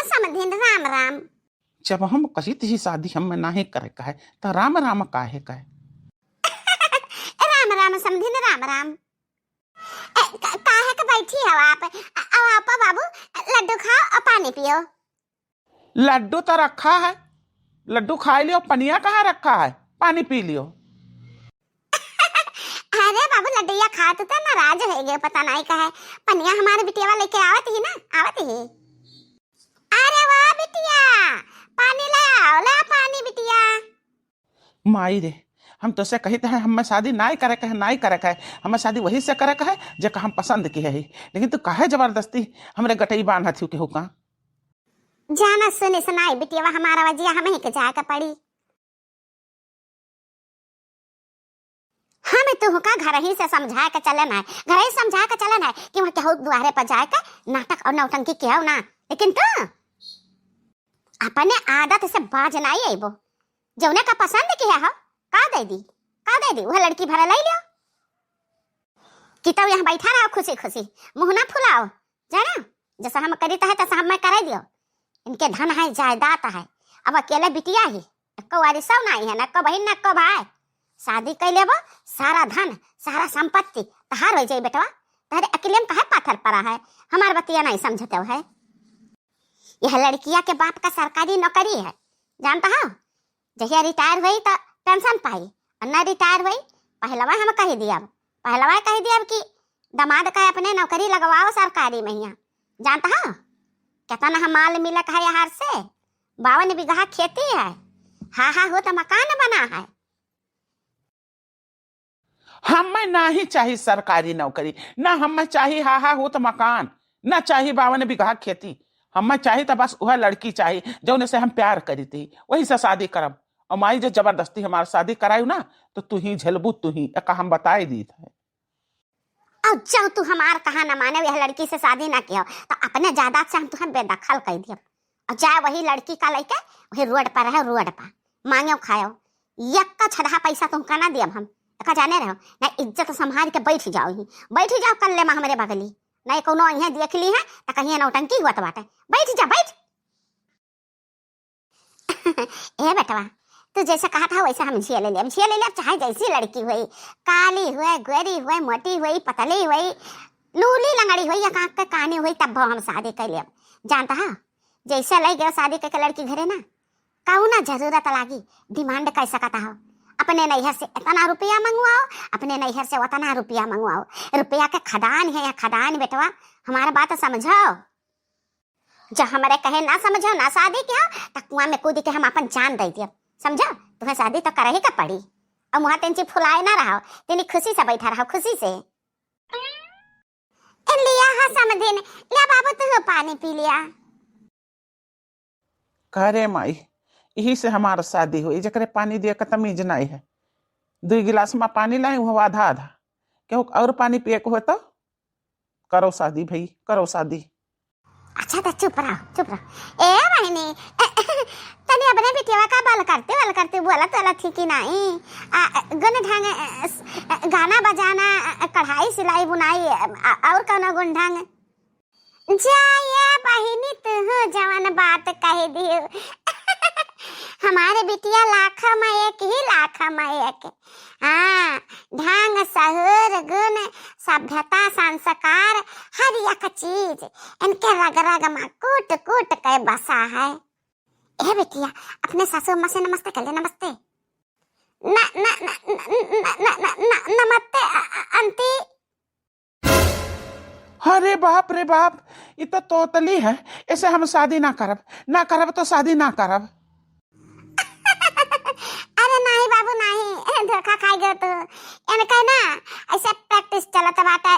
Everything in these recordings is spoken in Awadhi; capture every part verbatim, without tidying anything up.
समधिन राम राम। जब हम कहित ही शादी हम्मे नाहीं करे कहे, त राम राम काहे कहे? राम राम समधिन, राम राम। ए, क-, काहे के बैठी हो आप? अ-, आओ, आओ बाबू, लड्डू खाओ और पानी पियो। लड्डू तो रखा है, लड्डू खाई लियो, पनिया कहाँ रखा है? पानी पी लियो। अरे बाबू, लड्डुइया खात तो नाराज होइ गए, पता नाहीं काहे। पनिया हमारे बिटिया लेके आवत ही ना, आवत ही। अरे वाह बिटिया, पानी ले आओ, ले आओ पानी बिटिया। माई रे, हम तोसे कहित है, हम्मे शादी नाई करे के है, नाई करे के है। हम्मे शादी वही से करे के है, जेका हम पसंद किहे ही। लेकिन तू काहे जबरदस्ती हमरे गटई बांधत हिउ केहू का? जाना सुनिस नाई बिटिया, हमारा वजिया हमहीं के जाए के पड़ी। हम तुहका घरही से समझाए के चलन है, घरही समझाए के चलन है कि वहाँ केहू दुआरे पर जाए के नाटक और नौटंकी किहो ना। लेकिन तू अपने आदत से बाज नाई अइबो। जौने का पसंद किहे हो, का दे दी, का दे दी, वह लड़की भरा लइ लियो। कि तब यहाँ बैठा रहो खुशी खुशी, मुँह ना फुलाओ, जाना, जैसा हम करित है तैसा हम्मे करे दियो। इनके धन है, जायदाद है, अब अकेले बिटिया ही, एको वारिसो नाहीं है, न एको बहिन, न एको भाई। शादी कइ लेबो, सारा धन, सारा संपत्ति तहार होइ जाई बेटवा। तहरे अकेले में काहे पाथर परा है, हमार बतिया नाहीं समझत हो है। यह लड़किया के बाप का सरकारी नौकरी है, जानता हो? जहिया रिटायर होई त पेंशन पाई, और ना रिटायर होई, पहलवा हम कहि दियब, पहलवा कहि दियब कि दामाद का अपने नौकरी लगवाओ सरकारी महिया। जानत हो केतना हम माल मिलक है यार से? बावन बीघा खेती है, हा हा होत मकान बना है। हम्मे नाहीं चाही सरकारी नौकरी, ना हम्मे चाही हा हा होत मकान, ना चाही बावन बीघा खेती। हम्मे चाही त बस उहै लड़की चाही जौने से हम प्यार करित ही, वही से शादी करब। और माई जे जबरदस्ती हमार शादी करायु ना, तो तुहीं झेलबू, तुहीं, एका हम बताए दीत है। और जब तू हमार कहा न माने, यह लड़की से शादी ना किहो, तो अपने जायदाद से हम तुहें बेदखल कइ दियब। और चाहे वही लड़की का लइके वही रोड पर रहे, रोड पर मांगेउ खाएउ, यक्का छदहा पैसा तुमका ना दियब हम। एका जाने रहो ना, इज्जत संभाल के बैठ जाओ ही, बैठ जाओ कल्ले मा हमरे बगली, ना कौनो इहें देख ली है त कहिए नौटंकी हुआ तो बाटे। बैठ जा, बैठ। ए बेटवा, तू जैसे कहा था वैसे हम झिया ले लेब, झिया ले लेब, चाहे जैसी लड़की हुई, काली हुई, गोरी हुई, मोटी हुई, पतली हुई, लूली लंगड़ी हुई या कांख के कानी हुई, तब हम शादी कइ लेब। जानत हो, जैसे लइ गयो शादी कइ के लड़की घरे ना, कौना जरूरत लागी demand कइ सकत हो। अपने नैहर से इतना रुपया मंगवाओ, अपने नैहर से उतना रुपया मंगवाओ। रुपया के खदान है या खदान बेटवा, हमार बात समझो। जब हमरे कहे ना समझो, ना शादी किहो, त कुआं में कूद के हम अपन जान दइ दियब। समझो, तुहें शादी तो करही का पड़ी। और मुहा तेंची फुलाए ना रहो, तेनी खुशी से बैठा रहो, खुशी से। ए लिया हा समधिन, लिया बाबू तू पानी पी लिया। का रे माई, यही से हमार शादी हुई, जेकरे पानी दिए का तमीज नाहीं है। दुई गिलास मा पानी लाई, वो आधा आधा। केहू और पानी पिए के हो तो करो शादी भाई, करो शादी। अच्छा त चुप रहो, चुप रहो। ए बहिनी, तनी अपने बिटिया का बल करते, बल करते बोलत, बोलत थी कि नाहीं? आ, गुन ढंग, गाना बजाना, कढ़ाई, सिलाई, बुनाई, और कौनो गुन ढंग? जा ये बहिनी, तू जवन बात कह दियो। हमारे बिटिया लाख में एक ही लाख में एक। हाँ, ढंग, सहूर, गुण, सभ्यता, संस्कार, हर एक चीज इनके रग रग में कूट कूट के बसा है। ए बिटिया, अपने सासू अम्मा से नमस्ते कर ले, नमस्ते। न, न, न, नमस्ते, अ, अ, आंटी। अरे बाप रे बाप, ई तो तोतली है, ऐसे हम शादी ना करब, ना करब तो शादी ना करब। अरे नाहीं बाबू नाहीं, धोखा खाइ गयो तू। इनका ना ऐसे practice चलत बाटे,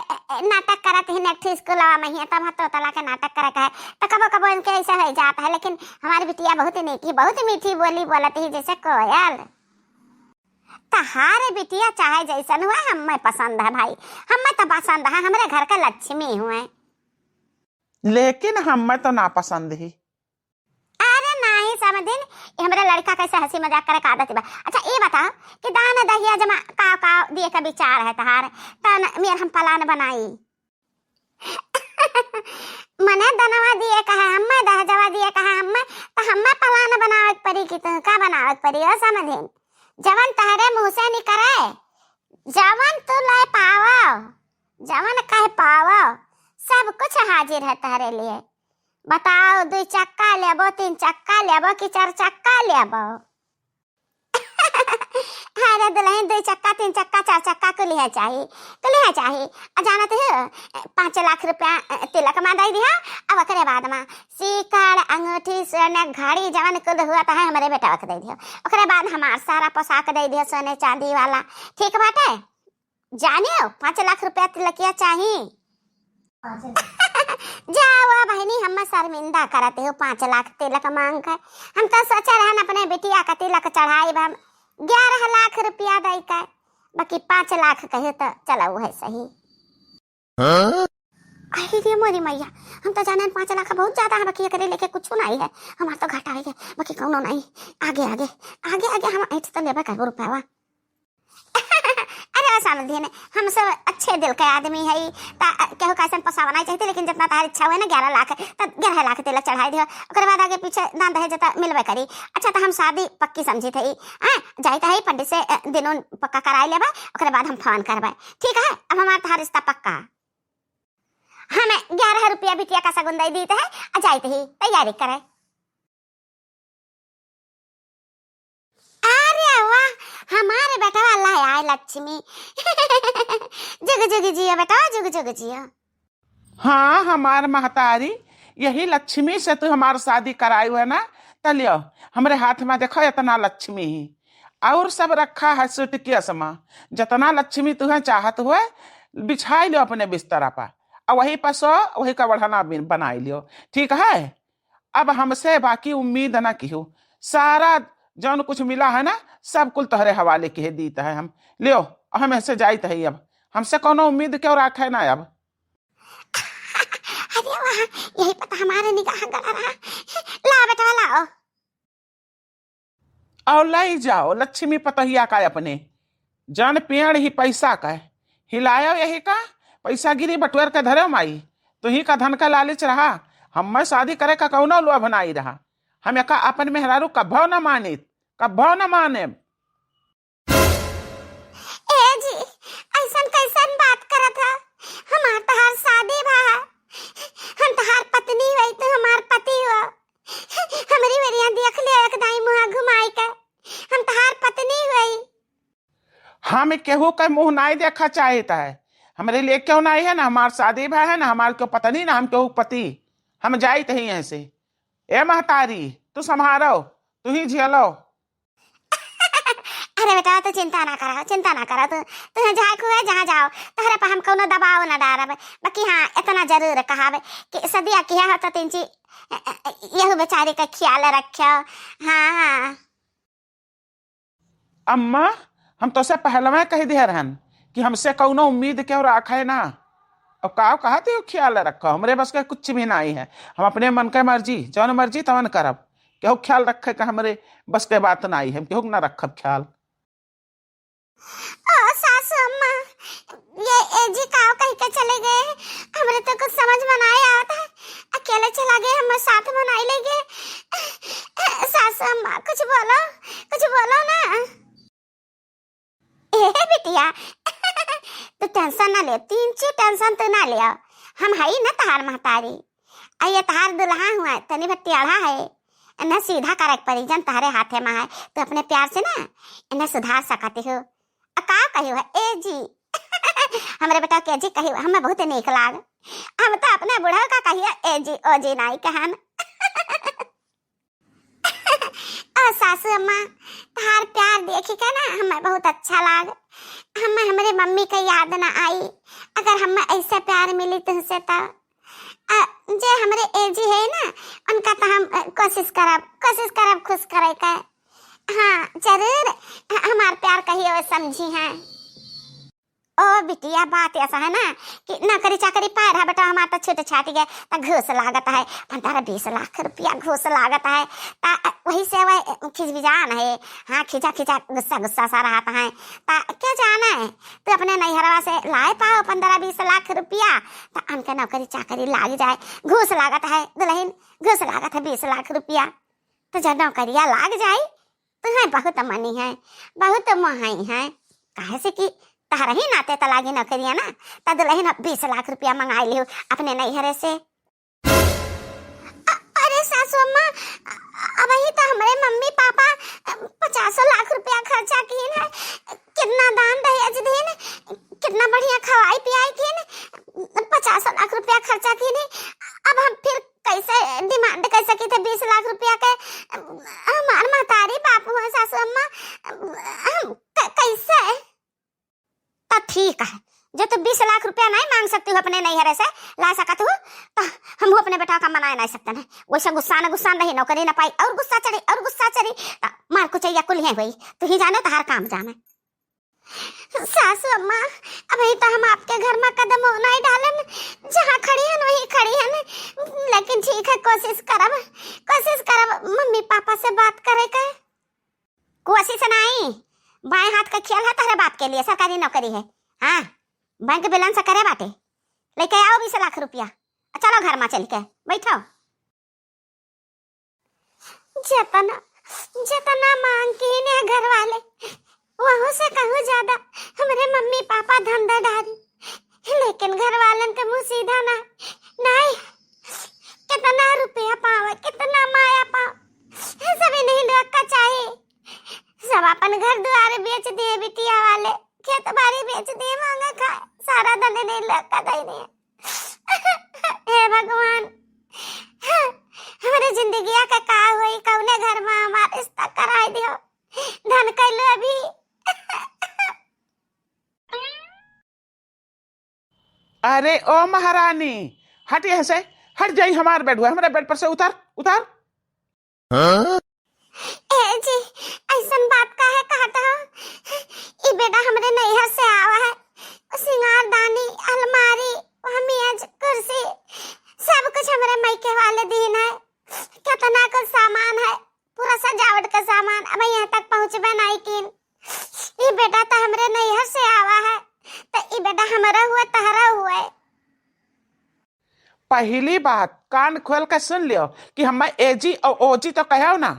नाटक करत ही नेक्स्ट स्कूलवा में ही, तब तोतला के नाटक करे के है, तो कबो कबो इनके ऐसे हो जात है, लेकिन हमारी बिटिया बहुत नीक ही, बहुत मीठी बोली बोलत ही जैसे कोयल। तहारे बिटिया चाहे जैसन हुआ, हमें पसंद है भाई, हमें तो पसंद है, हमरे घर के लक्ष्मी हुए। लेकिन हमें तो ना पसंद ही। अरे नाहीं समधिन, ये हमरे लड़का कैसे हंसी मजाक करे का आदत बा। अच्छा ये बताओ कि दान दहिया जमा का का दिए का विचार है तहार, तन मेर हम plan बनाई। मने दनवा दिए का है, हमें दहजवा दिए का है। का बनावे के पड़ी हो समधिन? जवन तहरे मुँह से निकरे, जवन तू ले पावो, जवन कह पावो, सब कुछ हाजिर है तहरे लिए। बताओ, दुई चक्का लेबो, तीन चक्का लेबो कि चार चक्का लेबो? अरे दुलहिन, दुई चक्का, तीन चक्का, चार चक्का कुलिहे चाही, कुलिहे चाही। आ जानत हो, पाँच लाख रुपया, अ, तिलक मा दइ दिहा, अब ओकरे बाद मा सीकड़, अंगूठी, सोना, घड़ी, जवन कुल हुआ त है, हमरे बेटवा के दइ दिहा। ओकरे बाद हमार सारा पोशाक दइ दिहा, सोने चांदी वाला। ठीक बाटे? जानियो, पाँच लाख रुपया तिलकिया चाही। जाओ बहिनी, हम शर्मिंदा करत हो, पाँच लाख तिलक मांग के। हम तो सोचे रहन अपने बिटिया का तिलक चढ़ाई हम ग्यारह लाख रुपया दई के, बाकी पाँच लाख कहे तो चलो है सही। हाँ? अरे रे मोरी मैया, हम तो जानन पाँच लाख बहुत ज्यादा है, बाकी एकरे लेके कुछ नहीं है, हमार तो घाटा है, बाकी कौनो नहीं। आगे आगे, आगे आगे हम ऐठ तो लेबे करबो रुपया। अरे समधिन, हम सब अच्छे दिल के आदमी है, ता केहू का ऐसन पोसावा नहीं चाहिए, लेकिन जितना तार इच्छा हुए ना, ग्यारह लाख, तो ग्यारह लाख तिलक चढ़ाई दियो, ओकरे बाद आगे पीछे दान दहेज तो मिलबे करी। अच्छा, तो हम शादी पक्की समझी थे, हाँ, जाइत है पंडित से, अ, दिनों पक्का कराई लेबे, ओकरे बाद हम फोन करबे, ठीक है? अब हमार तहार रिश्ता पक्का। हमें ग्यारह रुपया बिटिया का सगुन दे दीत है, आ जाइत ही तैयारी करे। अरे वाह, हमारे बेटवा लाए आए लक्ष्मी। जुग जुग जियो बेटवा, जुग जुग जियो। हाँ, हमार महतारी, यही लक्ष्मी से तू हमार शादी कराई है ना, त लियो, हमरे हाथ मा देखो, इतना लक्ष्मी ही। और सब रखा है सूटकेस मा, जितना लक्ष्मी तुहे चाहत हुए, बिछाई लियो अपने बिस्तरा पर, और वही पर सो, वही का ओढ़ना बिन-, बनाई लियो, ठीक है? अब हमसे बाकी उम्मीद ना किहो, सारा जौन कुछ मिला है ना, सब कुल तोहरे हवाले किहे दीत है हम। लियो, हम ऐसे जाइत है, अब हमसे कौनो उम्मीद क्यों राखे ना अब। अरे वाह, यही पता हमारे निगाह गड़ा रहा। लाओ बेटवा, लाओ। और लाई जाओ लक्ष्मी पतोहिया का अपने, जन पेड़ ही पैसा का, हिलायो यही का, पैसा गिरी बटुअर के धरो माई, तुही का धन का लालच रहा, हमें शादी करे का कौनो लोभ नाई रहा, हम एका अपन मेहरारू कभो न मानित, कभो न माने। ए जी, ऐसन कैसन बात करत ह? हमार तहार शादी भा है, हम तहार पत्नी हुई, तू हमार पति हुआ। हमरी ओरिया देख लियो एक दाई मुँह घुमाई के, हम तहार पत्नी हुई। हम केहू के मुँह नाई देखा चाहित है, हमरे लिए क्यों नाई है ना, हमार शादी भा है ना, हमार क्यों पत्नी ना, हम क्यों पति, हम जाइत ही यहाँ से। ए महतारी, तू संभारो, तू ही झेलो। अरे बेटा, तू चिंता ना करा, चिंता ना करा, तू, तू जहाँ खुए, जहाँ जाओ, तोहरे पर हम कौनो दबाव ना डारब। बाकी हाँ, इतना जरूर कहब कि सदिया किया हो तो तीन ची, यहू बेचारी का ख्याल रखो। हाँ, हाँ। अम्मा, हम तोसे पहलवा कह दिया रहन कि हमसे कौनो उम्मीद क्यों रखे ना। अब का कहत हो, ख्याल रखो, हमरे बस के कुछ भी नहीं है। हम अपने मन के मर्जी, जौन मर्जी तवन करब। केहू ख्याल रखे का हमरे बस के बात नहीं है, हम केहू के ना रखब ख्याल। ओ सासू अम्मा, ये ए जी काव कह के चले गए, हमरे तो कुछ समझ में नहीं आवत है। अकेले चला गए, हमें साथ में नहीं ले गए। सासू अम्मा, कुछ बोलो, कुछ बोलो ना। ए बिटिया, तू टेंशन ना ले, तीन ची टेंशन तू ना ले। हम हई ना तहार महतारी। आ ये तहार दुल्हा हुआ, तनी भर टेढ़ा है, इन्हें सीधा करे के पड़ी, जन तहरे हाथे में है। तू अपने प्यार से ना इन्हें सुधार सकती हो। आ का कही है ए जी? हमरे बेटा के जी कही, हमें बहुत नीक लाग। हम तो अपने बूढ़ा का कहिए ए जी, ओ जी नाई कहन। ओ सासू अम्मा, तहार प्यार देखी के ना हमें बहुत अच्छा लाग। हमें हमरे मम्मी के याद ना आई, अगर हमें ऐसे प्यार मिली तुमसे तो। अ, जे हमरे ए जी है ना, उनका तो हम, अ, कोशिश करब, कोशिश करब खुश करे के। हाँ, जरूर, अ, हमार प्यार कहियो समझी हैं। ओ बिटिया, बात ऐसा है ना कि नौकरी चाकरी पाए रहा बेटा, हमार तो छूट छाट गए, तो घूस लागत है, पन्द्रह बीस लाख रुपया घूस लागत है, ता वही से वह खिजबिजान है, हाँ, खिजा खिजा गुस्सा गुस्सा सा रहत है, ता क्या जाना है, तू अपने नैहरवा से लाए पाओ पन्द्रह बीस लाख रुपया, ता उनके नौकरी चाकरी लाग जाए, घूस लागत है दुलहिन, घूस लागत है बीस लाख रुपया। तो जब नौकरिया लाग जाई, है, बहुत मनी है, बहुत मोहाई है। काहे से कि तहरा ही नाते त लागी नौकरिया ना, त दुलहिन बीस लाख रुपया मंगाई लिहु अपने नैहरे से। अ-, अरे सासू अम्मा, अ-, अबही त हमरे मम्मी पापा, अ, पचासो लाख रुपया खर्चा किहिन है। कितना दान दहेज दीन, कितना बढ़िया खवाई पियाई किहिन, पचासो लाख रुपया खर्चा किहिन। अब हम फिर कैसे demand कर सकी थे बीस लाख रुपया के? हमार महतारी बापू है सासू अम्मा, हम क-, कैसे? त ठीक है, जो तू बीस लाख रुपया नहीं मांग सकती हो अपने नैहरे से, ला सकत हो, त हम अपने बेटा का मनाए नहीं सकते हैं। वैसे गुस्सा न गुस्सा नहीं, नौकरी न पाई और गुस्सा चढ़ी और गुस्सा चढ़ी, त मार कुचैया कुलिये हुई। तू ही जाने, तहार काम जाने। सासू अम्मा, अबही त हम आपके घर में कदम नहीं डालन, जहाँ खड़ी हन वहीं खड़ी हन, लेकिन ठीक है, कोशिश करब, कोशिश करब मम्मी पापा से बात करे के। कोशिश नहीं, बाएं हाथ का खेल है तहरे बाप के लिए, सरकारी नौकरी है। हाँ, बैंक balance करे बाटे, लेके आओ बीस लाख रुपया, चलो घर में चल के बैठो। जतना, जतना मांग किहिन है घर वाले, वहू से कहूँ ज्यादा हमरे मम्मी पापा धन दे डारी, लेकिन घर वालन के मुँह सीधा ना, नहीं, कितना रुपया पावे, कितना माया पावे, सब इन्हीं लोग का चाही। सब अपन घर दुआर बेच दिए, बिटिया वाले खेत बाड़ी बेच दिए, मांगे खाए, सारा धन इन्हीं लोग का दे दिए। हे भगवान, हमरे जिंदगिया का का होई, कौने घर में हमार रिश्ता कराई दियो, धन कैलो अभी। अरे ओ महारानी, हट यहाँ से, हट जाई हमार बेड हुआ, हमारे बेड पर से उतर, उतर। हाँ? ए जी, ऐसन बात काहे कहत हो? ई बेटा हमरे नैहर से आवा है। सिंगारदानी, अलमारी, मेज, कुर्सी, सब कुछ हमरे मायके वाले दीन है। कितना कुछ सामान है, पूरा सजावट का सामान, अब यहाँ तक पहुँचबे नहीं कीन। ई बेटा तो हमरे नैहर से आवा है, तो ई बेटा हमारा हुआ, तहरा हुआ है। पहली बात कान खोल के सुन लियो कि हमें एजी और ओजी तो कहो ना,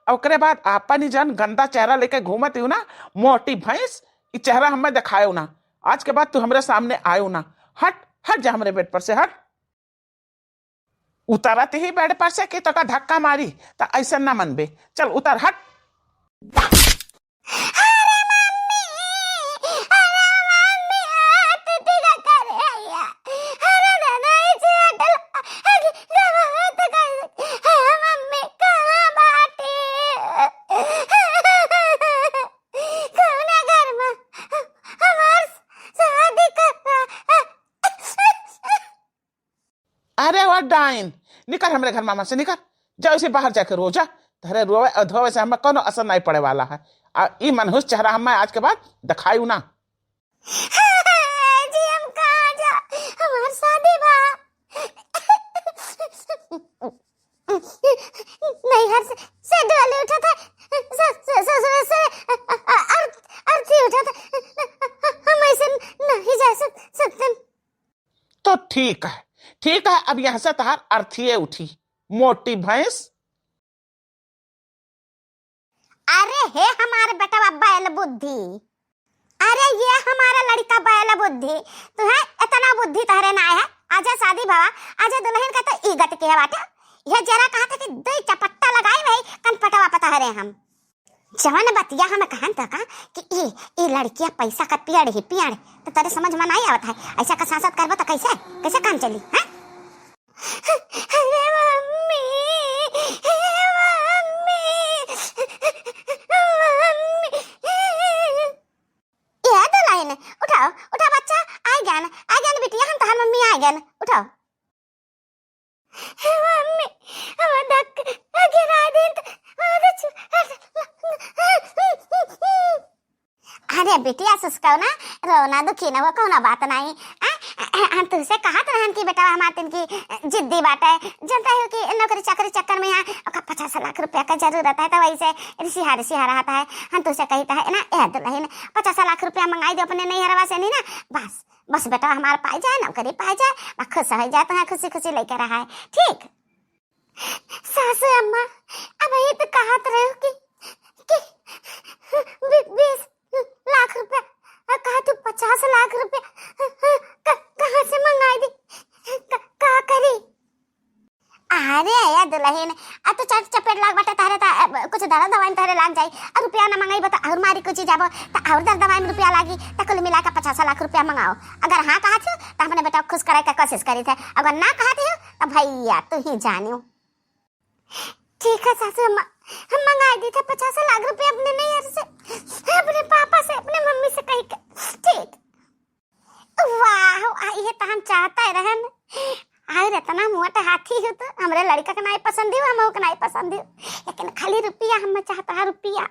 और ओकरे बाद आपन ही जन गंदा चेहरा लेके घूमत हो ना, मोटी भैंस, ई चेहरा हमें दिखायो ना। आज के बाद तू हमरे सामने आयो ना। हट, हट जा हमरे बेड पर से, हट। उतरत ही बेड पर से कि तोका धक्का मारी, त ऐसे ना मनबे। चल उतर, हट। अरे मम्मी, अरे मम्मी, आ, टूट गया करे भैया। अरे दादा, ई चोट ला-, अरे दादा, हाथ कर, अरे मम्मी, कहाँ बाटे? कौना घर में हमार शादी कर रहा? अरे ओ डाइन, निकर हमरे घर मामा से, निकर। जा इसे बाहर जाके रो, जा। तहरे रोवे और धोवे से हमें कोनो असर नहीं पड़े वाला है। आ ई मनहूस चेहरा हमें आज के बाद दिखायू ना। जी, हम कहाँ जा? हमार शादी बा। नैहर से, से डोली उठा था। स-, स-, ससुर से अ-, अ-, अर-, अर्थी उठा था। हम ऐसे नहीं जा सक-, सकते। तो ठीक है, ठीक है, अब यहाँ से तहार अर्थिये उठी, मोटी भैंस। अरे हे हमार बेटवा बैल बुद्धि, अरे ये हमारा लड़का बैल बुद्धि, तुहे इतना बुद्धि तहरे ना है। आजा शादी भवा, आजा दुलहिन का तो ई गति के बाटे। ये जरा कहा था कि दुई चपट्टा लगाई वही कनपटवा पे तहरे हम। जवन बतिया हम कहन त का कि ई, ई लड़किया पैसा का पियड़ ही पियड़, तो तेरे समझ में नहीं आवत है। ऐसा का सांसत करबो तो कैसे, कैसे काम चली, हैं? अरे मम्मी, हे मम्मी, मम्मी। ए दुलहिन, उठाओ, उठा बच्चा, आइ गन, आइ गन बिटिया, हम तोहार मम्मी आइ गन, उठाओ। मम्मी, हम धक गिरा दिन त, और छु-, अरे बिटिया, सुसकाओ ना, रो ना, दुखी ना हो, कौनो बात नहीं। आ, आ, आ, हम तुझसे कहत रहन कि बेटा हमार तिनकी जिद्दी बाटे, जनता हो कि नौकरी चाकरी चक्कर में यहाँ ओका पचास लाख रुपया का जरूरत है, तो वैसे रिसिहा रिसिहा रहता है। हम तुझसे कहता है ना, ए दुलहिन, पचास लाख रुपया मंगाई दे अपने नैहरवा से नहीं ना, बस बस बेटा हमार पाई जाए, नौकरी पाई जाए, बस खुश हो जाए, तो खुशी खुशी लेके रहा है, ठीक? सासू अम्मा, अबही तो कहत रहो कि, कि अरे या दुलहिन, अब तो चट चपेट लाग बाटे तहरे, त, अ, कुछ दवा दवाई तहरे लाग जाई। अउर रुपया ना मंगाई बता, अउर मारी कुछ जाबो, त अउर दवा दवाई में रुपया लागी, त कुल मिला के पचास लाख रुपया मंगाओ। अगर हाँ कहत हो, त अपने बेटा खुश करे के कोशिश करी थे, अगर ना कहत हो, त भैया तू ही जानियो। ठीक है सासू अम्मा, हम मंगाई दी थे पचास लाख रुपया अपने नैहर से, अपने पापा से, अपने मम्मी से कही के। ठीक। वाह, आ, ये तो हम चाहता ही रहन। अउर इतना मोट हाथी हो तो हमरे लड़का के नाई पसंद हो, हम के नाई पसंद हो, लेकिन खाली रुपया हम चाहता है, रुपया।